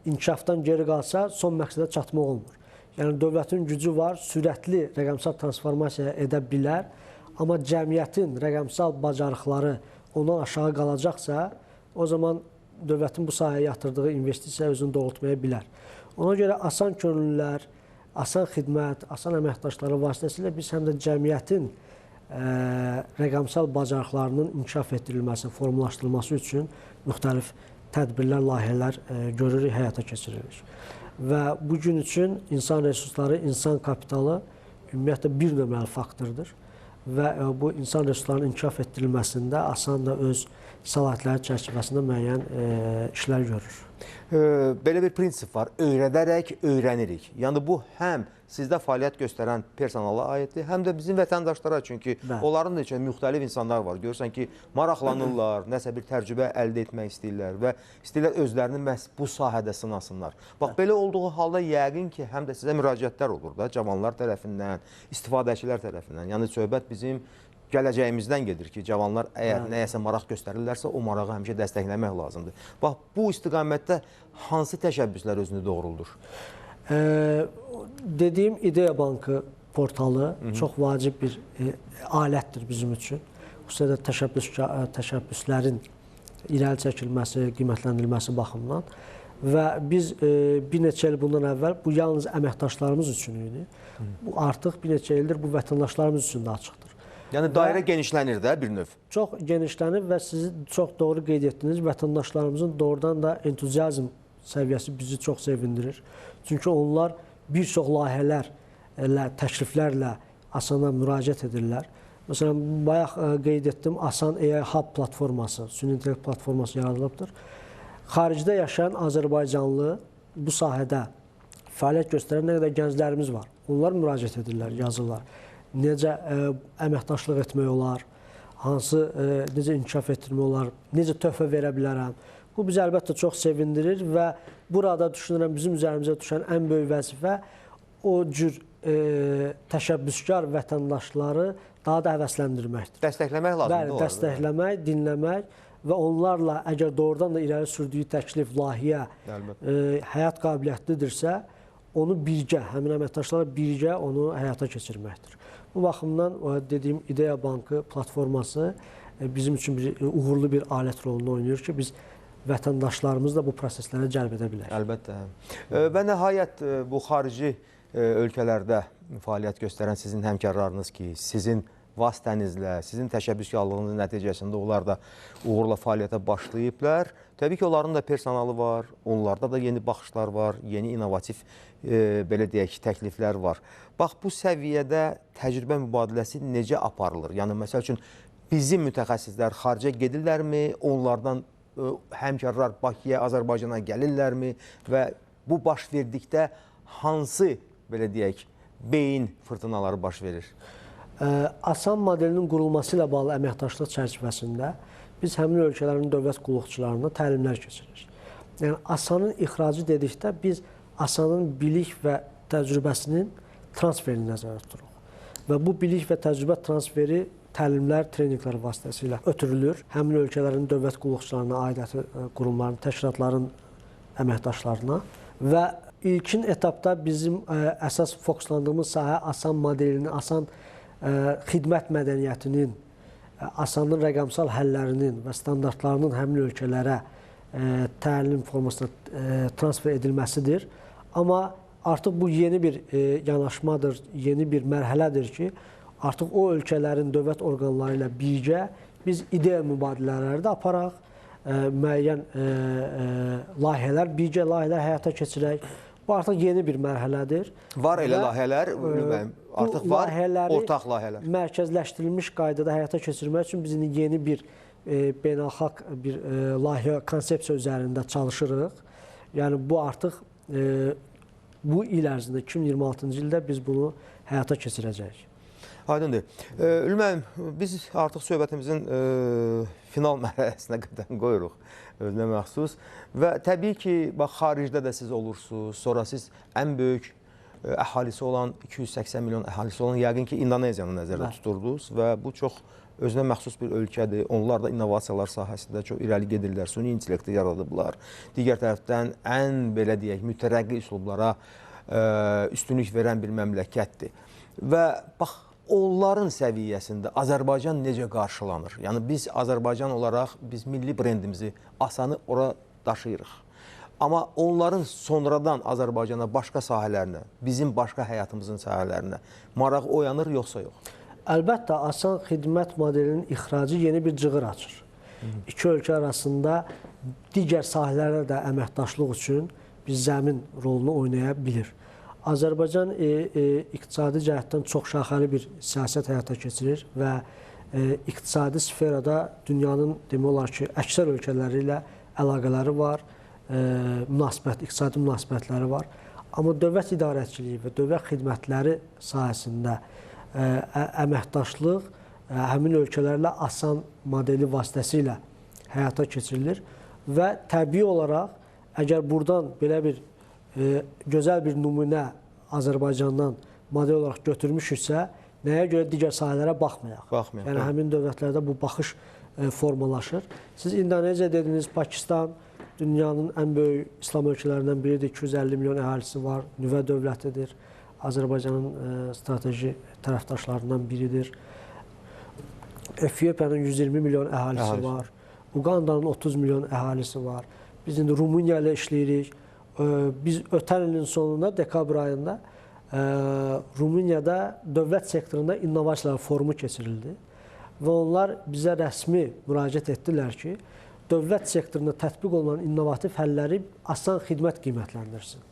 inkişafdan geri qalsa, son məqsədə çatmaq olmur. Yəni, dövlətin gücü var, sürətli rəqəmsal transformasiya edə bilər, amma cəmiyyətin rəqəmsal bacarıqları ondan aşağı qalacaqsa, o zaman dövlətin bu sahəyə yatırdığı investisiya özünü doğrultmaya bilər. Ona görə Asan könüllülər, Asan xidmət, Asan əməkdaşları vasitəsilə biz həm də cəmiyyətin rəqəmsal bacarıqlarının inkişaf etdirilməsi, formalaşdırılması üçün müxtəlif tədbirlər, layihələr görürük, həyata keçiririk. Və bu gün üçün insan resursları, insan kapitalı ümumiyyətlə bir nömrəli faktordur. Və bu insan resurslarının inkişaf etdirilməsində Asan da öz səlahiyyətləri çərçivəsində müəyyən işlər görür. Belə bir prinsip var, öyrədərək öyrənirik. Yəni bu həm sizdə fəaliyyət göstərən personala aiddir, həm də bizim vətəndaşlara, çünki onların da içində müxtəlif insanlar var. Görürsən ki, maraqlanırlar, nəsə bir təcrübə əldə etmək istəyirlər və istəyirlər özlərini məhz bu sahədə sınasınlar. Bax, belə olduğu halda yəqin ki, həm də sizə müraciətlər olur da, cavanlar tərəfindən, istifadəçilər tərəfindən. Yəni söhbət bizim gələcəyimizdən gedir ki, cavanlar əgər nəyəsə maraq göstərirlərsə, o marağı həmişə dəstəkləmək lazımdır. Bax, bu istiqamətdə hansı təşəbbüslər özünü doğruldur? Dediyim İdeya Bankı portalı çox vacib bir alətdir bizim üçün. Xüsusilə də təşəbbüslərin irəli çəkilməsi, qiymətləndirilməsi baxımından. Və biz bir neçə il bundan əvvəl bu yalnız əməkdaşlarımız üçün idi. Bu artıq bir neçə ildir bu vətəndaşlarımız üçün də açıqdır. Yəni dairə genişlənir də bir növ. Çox genişlənir və siz çox doğru qeyd etdiniz. Vətəndaşlarımızın doğrudan da entuziazm səviyyəsi bizi çox sevindirir. Çünki onlar bir çox layihələrlə, təkliflərlə Asana müraciət edirlər. Məsələn, bayaq qeyd etdim, Asan AI Hub platforması, süni intellekt platforması yaradılıbdır. Xaricdə yaşayan Azərbaycanlı bu sahədə fəaliyyət göstərən nə qədər gənclərimiz var. Onlar müraciət edirlər, yazırlar. Necə əməkdaşlıq etmək olar, hansı, necə inkişaf etdirmək olar, necə töhfə verə bilərəm. Bu bizi əlbəttə çox sevindirir və burada düşünürəm bizim üzərimizə düşən ən böyük vəzifə o cür təşəbbüskar vətəndaşları daha da həvəsləndirməkdir. Dəstəkləmək lazımdır. Bəli, dəstəkləmək, dinləmək və onlarla əgər doğrudan da irəli sürdüyü təklif, layihə həyat qabiliyyətlidirsə, onu birgə, həmin əməkdaşlarla birgə onu həyata keçirməkdir. Bu baxımdan dediyim İdeya Bankı platforması bizim üçün bir uğurlu bir alət rolunu oynayır ki, biz vətəndaşlarımızı da bu proseslərə cəlb edə bilərik. Əlbəttə. Və nəhayət bu xarici ölkələrdə fəaliyyət göstərən sizin həmkarlarınız ki, sizin vasitənizlə, sizin təşəbbüskarlığınızın nəticəsində onlar da uğurla fəaliyyətə başlayıblar. Təbii ki, onların da personalı var, onlarda da yeni baxışlar var, yeni innovativ, belə deyək, təkliflər var. Bax, bu səviyyədə təcrübə mübadiləsi necə aparılır? Yəni, məsəl üçün, bizim mütəxəssislər xaricə gedirlərmi, onlardan həmkarlar Bakıya, Azərbaycana gəlirlərmi və bu baş verdikdə hansı, belə deyək, beyin fırtınaları baş verir? Asan modelinin qurulması ilə bağlı əməkdaşlıq çərçivəsində biz həmin ölkələrin dövlət qulluqçularına təlimlər keçiririk. Yəni, Asanın ixracı dedikdə biz Asanın bilik və təcrübəsinin transferini nəzərdə tuturuq. Və bu bilik və təcrübə transferi təlimlər, treninqlər vasitəsilə ötürülür. Həmin ölkələrin dövlət qulluqçularına, aidiyyəti qurumların, təşkilatların əməkdaşlarına və ilkin etapda bizim əsas fokuslandığımız sahə Asan modelinin, Asan xidmət mədəniyyətinin, Asanın rəqəmsal həllərinin və standartlarının həmin ölkələrə təlim formasına transfer edilməsidir. Amma artıq bu yeni bir yanaşmadır, yeni bir mərhələdir ki, artıq o ölkələrin dövlət orqanları ilə birgə biz ideya mübadilələri də aparaq, müəyyən layihələr, birgə layihələr həyata keçirək. Bu artıq yeni bir mərhələdir. Var elə layihələr, artıq var ortaq layihələr. Mərkəzləşdirilmiş qaydada həyata keçirmək üçün biz indi yeni bir beynəlxalq bir layihə konsepsiya üzərində çalışırıq. Yəni bu artıq bu il ərzində 2026-cı ildə biz bunu həyata keçirəcəyik. Aydındır. Ülvi müəllim, biz artıq söhbətimizin final mərhələsinə qədəm qoyuruq özünə məxsus və təbii ki, bax, xaricdə də siz olursunuz, sonra siz ən böyük əhalisi olan, 280 milyon əhalisi olan, yəqin ki, İndoneziyanı nəzərdə tuturdunuz və bu çox özünə məxsus bir ölkədir. Onlar da innovasiyalar sahəsində çox irəli gedirlər, süni intellekti yaradıblar. Digər tərəfdən ən, belə deyək, mütərəqqi üslublara üstünlük verən bir məmləkətdir. Və bax, onların səviyyəsində Azərbaycan necə qarşılanır? Yəni, biz Azərbaycan olaraq biz milli brendimizi Asanı ora daşıyırıq. Amma onların sonradan Azərbaycana başqa sahələrinə, bizim başqa həyatımızın sahələrinə maraq oyanır, yoxsa yox? Əlbəttə, Asan xidmət modelinin ixracı yeni bir cığır açır. İki ölkə arasında digər sahələrə də əməkdaşlıq üçün bir zəmin rolunu oynaya bilir. Azərbaycan iqtisadi cəhətdən çox şaxəli bir siyasət həyata keçirir və iqtisadi sferada dünyanın demək olar ki, əksər ölkələri ilə əlaqələri var, iqtisadi münasibətləri var. Amma dövlət idarəçiliyi və dövlət xidmətləri sahəsində əməkdaşlıq həmin ölkələrlə Asan modeli vasitəsilə həyata keçirilir və təbii olaraq əgər buradan belə bir gözəl bir nümunə Azərbaycandan model olaraq götürmüşüksə, nəyə görə digər sahələrə baxmayaq? Yəni, həmin dövlətlərdə bu baxış formalaşır. Siz İndoneziya dediniz, Pakistan dünyanın ən böyük İslam ölkələrindən biridir, 250 milyon əhalisi var, nüvə dövlətidir, Azərbaycanın strateji tərəfdaşlarından biridir. Efiopiyanın 120 milyon əhalisi var, Uqandanın 30 milyon əhalisi var. Biz indi Rumıniya ilə işləyirik. Biz ötən ilin sonunda, dekabr ayında Rumuniyada dövlət sektorunda innovasiyalar forumu keçirildi və onlar bizə rəsmi müraciət etdilər ki, dövlət sektorunda tətbiq olunan innovativ həlləri asan xidmət qiymətləndirsin.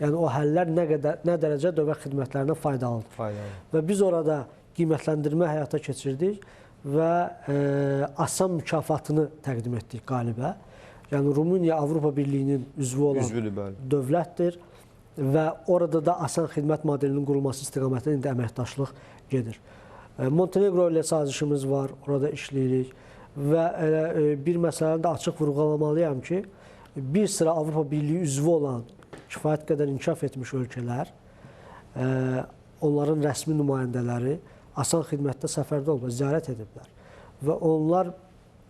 Yəni o həllər nə qədər, nə dərəcə dövlət xidmətlərinə faydalıdır. Faydalı. Və biz orada qiymətləndirmə həyata keçirdik və asan mükafatını təqdim etdik qalibə. Yəni Rumuniya Avropa Birliyinin üzvü olan dövlətdir və orada da asan xidmət modelinin qurulması istiqamətində indi əməkdaşlıq gedir. Montenegro ilə sazişimiz var, orada işləyirik və elə bir məsələni də açıq vurğulamalıyam ki, bir sıra Avropa Birliyi üzvü olan kifayət qədər inkişaf etmiş ölkələr, onların rəsmi nümayəndələri asan xidmətdə səfərdə olublar, ziyarət ediblər və onlar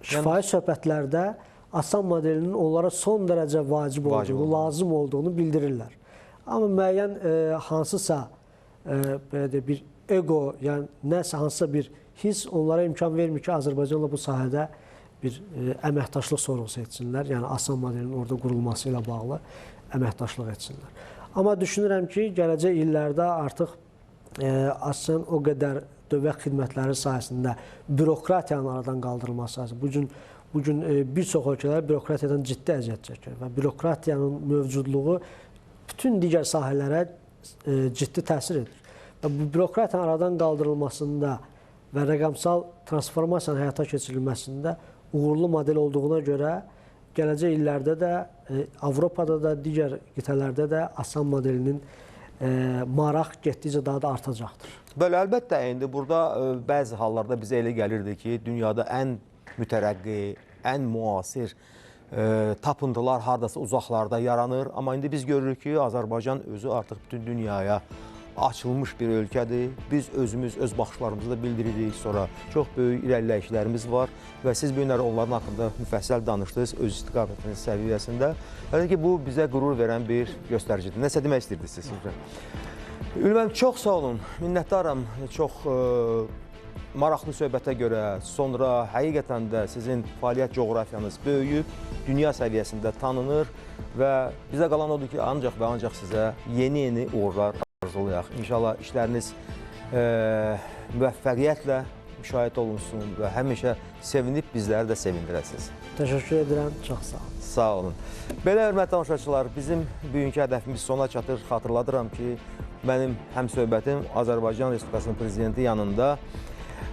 şifahi söhbətlərdə asan modelinin onlara son dərəcə vacib olduğunu, lazım olduğunu bildirirlər. Amma müəyyən hansısa belə deyək, bir ego, yəni nəsə hansısa bir his onlara imkan vermir ki, Azərbaycanla bu sahədə bir əməkdaşlıq sorğusu etsinlər. Yəni asan modelinin orada qurulması ilə bağlı əməkdaşlıq etsinlər. Amma düşünürəm ki, gələcək illərdə artıq asan o qədər dövlət xidmətləri sahəsində bürokratiyanın aradan qaldırılması sahəsində bugün bir çox ölkələr bürokratiyadan ciddi əziyyət çəkir və bürokratiyanın mövcudluğu bütün digər sahələrə ciddi təsir edir. Və bu bürokratiyanın aradan qaldırılmasında və rəqəmsal transformasiyanın həyata keçirilməsində uğurlu model olduğuna görə gələcək illərdə də Avropada da, digər qitələrdə də asan modelinin maraq getdikcə daha da artacaqdır. Bəli, əlbəttə, indi burada bəzi hallarda bizə elə gəlirdi ki, dünyada ən mütərəqqi, ən müasir tapıntılar haradasa uzaqlarda yaranır. Amma indi biz görürük ki, Azərbaycan özü artıq bütün dünyaya açılmış bir ölkədir. Biz özümüz, öz baxışlarımızı da bildiririk. Sonra çox böyük irəliləyişlərimiz var və siz bu günləri onların haqqında müfəssəl danışdınız öz istiqamətiniz səviyyəsində. Hələ ki, bu bizə qürur verən bir göstəricidir. Nəsə demək istəyirdiniz siz? Ülvi, çox sağ olun. Minnətdaram. Çox maraqlı söhbətə görə, sonra həqiqətən də sizin fəaliyyət coğrafiyanız böyüyüb, dünya səviyyəsində tanınır və bizə qalan odur ki, ancaq və ancaq sizə yeni-yeni uğurlar arzulayaq. İnşallah işləriniz müvəffəqiyyətlə müşahidə olunsun və həmişə sevinib bizləri də sevindirəsiniz. Təşəkkür edirəm, çox sağ olun. Sağ olun. Belə, hörmətli tamaşaçılar, bizim bugünkü hədəfimiz sona çatır. Xatırladıram ki, mənim həmsöhbətim Azərbaycan Respublikasının Prezidenti yanında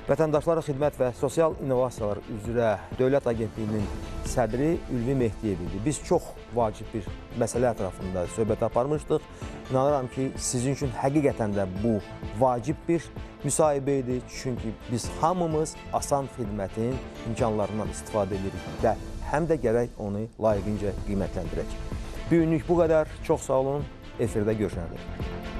Vətəndaşlara Xidmət və Sosial İnnovasiyalar üzrə Dövlət Agentliyinin sədri Ülvi Mehdiyev idi. Biz çox vacib bir məsələ ətrafında söhbət aparmışdıq. İnanıram ki, sizin üçün həqiqətən də bu vacib bir müsahibə idi. Çünki biz hamımız asan xidmətin imkanlarından istifadə edirik və həm də gərək onu layiqincə qiymətləndirək. Bu günlük bu qədər. Çox sağ olun. Efirdə görüşənədək.